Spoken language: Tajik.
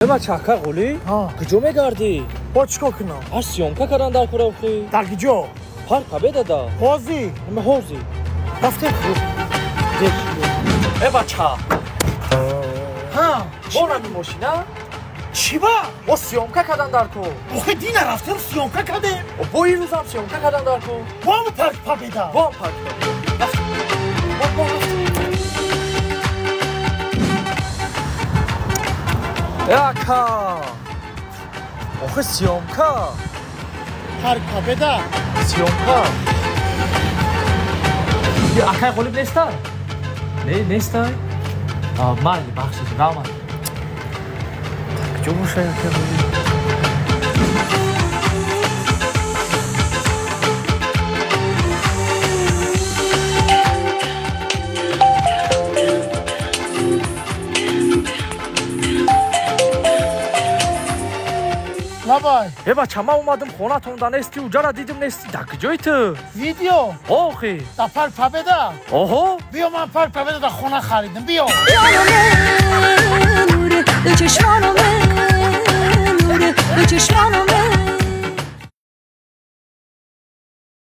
Бача ака Ғули, куҷо мегардӣ? Бо чӣ кор кунам? Аш съёмка кардан дар кора охи. Дар куҷо? Парк Победа. Ҳозир? Ҳозир. Рафтем. Э бача. Ҳа. Бо нами мошина? Чӣ ба? Бо съёмка кардан дар кор. Охи дина рафтем, съёмка кардем. Бо ирӯзам съёмка кардан дар кор. Бо ҳамн парк Победа. Бо ҳам парк Победа. Бо рафтем. Э ака. Охи съёмка. Парк Победа. Съёмка. Акай Ғолиб нестай? Не, нестай? Майли, бахшиш, равмад. Куҷо бошад акай Ғолиб? Лабай. Э бача, ман омадам хонатонда нести, уҷара дидим нести. Дар куҷои ту? Видео. Охи. Дар парк Победа. Оҳо. Биё, ман парк Победа дар хона харидам. Биё. چشمانم.